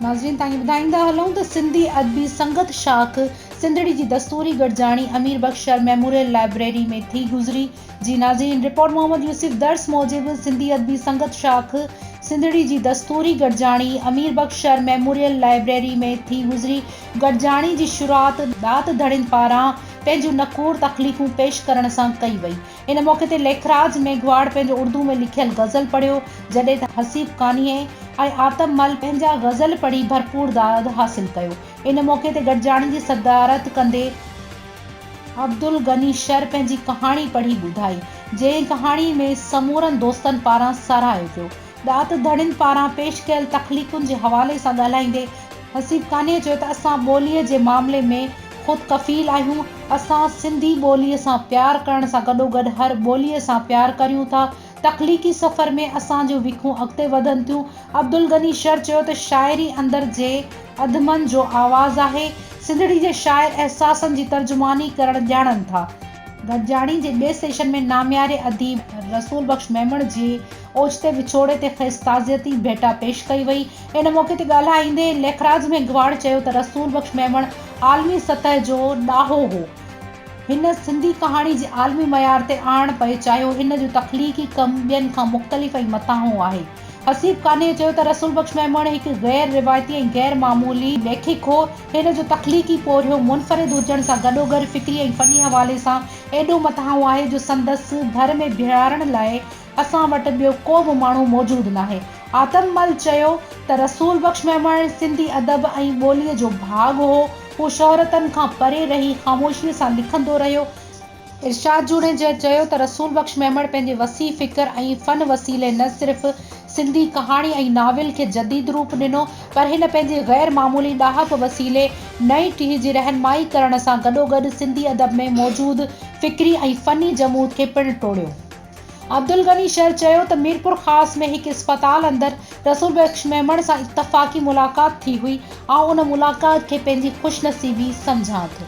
ناظرين تائين ٻڌائيندا هلون ته سنڌي ادبي سنگت شاخ سنڌڙي جي دستوري گڏجاڻي امير بخش شر ميموريل لائبريري ۾ ٿي گذري جي ناظرين رپورٽ محمد يوسف درس موجب سنڌي ادبي سنگت شاخ سنڌڙي جي دستوري گڏجاڻي امير بخش شر ميموريل لائبريري ۾ ٿي گذري گڏجاڻي جي شروعات ڏات ڌڻين پاران پنهنجون نڪور تخليقون پيش ڪرڻ سان ڪئي وئي ان موقعي تي ليکراج ميگهواڙ پنهنجو اردو ۾ لکيل غزل پڙهيو، جڏهن ته حسيب قانع ۽ آتم مل پنهنجا غزل پڙهي ڀرپور داد حاصل ڪيو. ان موقعي تي گڏجاڻي جي صدارت ڪندي عبدالغني شر پنهنجي ڪهاڻي پڙهي ٻڌائي، جنهن ڪهاڻي ۾ سمورن دوستن پاران ساراهيو ويو. ڏات ڌڻين پاران پيش ڪيل تخليقن جي حوالي سان ڳالهائيندي حسيب قانع چيو ته اسان ٻوليء جي معاملي ۾ خود ڪفيل آهيون، اسان سنڌي ٻوليء سان پيار ڪرڻ سان گڏوگڏ هر ٻوليء سان پيار ڪريون ٿا، تخليقي سفر ۾ اسان جون وکون اڳتي وڌن ٿيون، عبدالغني شر چيو ته شاعري اندر جي اڌمن جو آواز آهي، سنڌڙي جي شاعر احساسن جي ترجماني ڪرڻ ڄاڻن ٿا. گڏجاڻي جي ٻئي سيشن ۾ نامياري اديب رسول بخش ميمڻ جي اوچتي وڇوڙي تي کيس تعزيتي ڀيٽا پيش ڪئي وئي. ان موقعي تي ڳالهائيندي ليکراج ميگهواڙ چيو ته رسول بخش ميمڻ عالمي سطح جو ڏاهو هو. هن سنڌي ڪهاڻي جي عالمي معيار تي آڻڻ پئي چاهيو. هن جو تخليقي ڪم ٻين کان مختلف ۽ مٿانهون آهي. حسيب قانع چيو ته رسول بخش ميمڻ هڪ غير روايتي ۽ غير معمولي ليکڪ هو. هن جو تخليقي پورهيو منفرد هجڻ سان گڏوگڏ فڪري ۽ فني حوالي سان ايڏو مٿانهون آهي جو سندس ڀر ۾ بيهارڻ لاء اسان وٽ ٻيو ڪو به ماڻهو موجود ناهي. آتم مل چيو ته رسول بخش ميمڻ سنڌي ادب ۽ ٻوليء جو ڀاڳ هو، هو شهرتن کان پري رهي خاموشيء سان لکندو رهيو. ارشاد جوڻيجو چيو ته رسول بخش ميمڻ پنهنجي وسيع فڪر ۽ فن وسيلي نه صرف سنڌي ڪهاڻي ۽ ناول کي جديد روپ ڏنو پر هن پنهنجي غير معمولي ڏاهپ وسيلي نئين ٽهي جي رهنمائي ڪرڻ سان گڏوگڏ سنڌي ادب ۾ موجود فڪري ۽ فني جمود کي پڻ ٽوڙيو. عبدالغني شر چيو ته ميرپورخاص ۾ هڪ اسپتال اندر رسول بخش ميمڻ سان اتفاقي ملاقات ٿي هئي، آئون ان ملاقات کي پنهنجي خوشنصيبي سمجهان ٿو.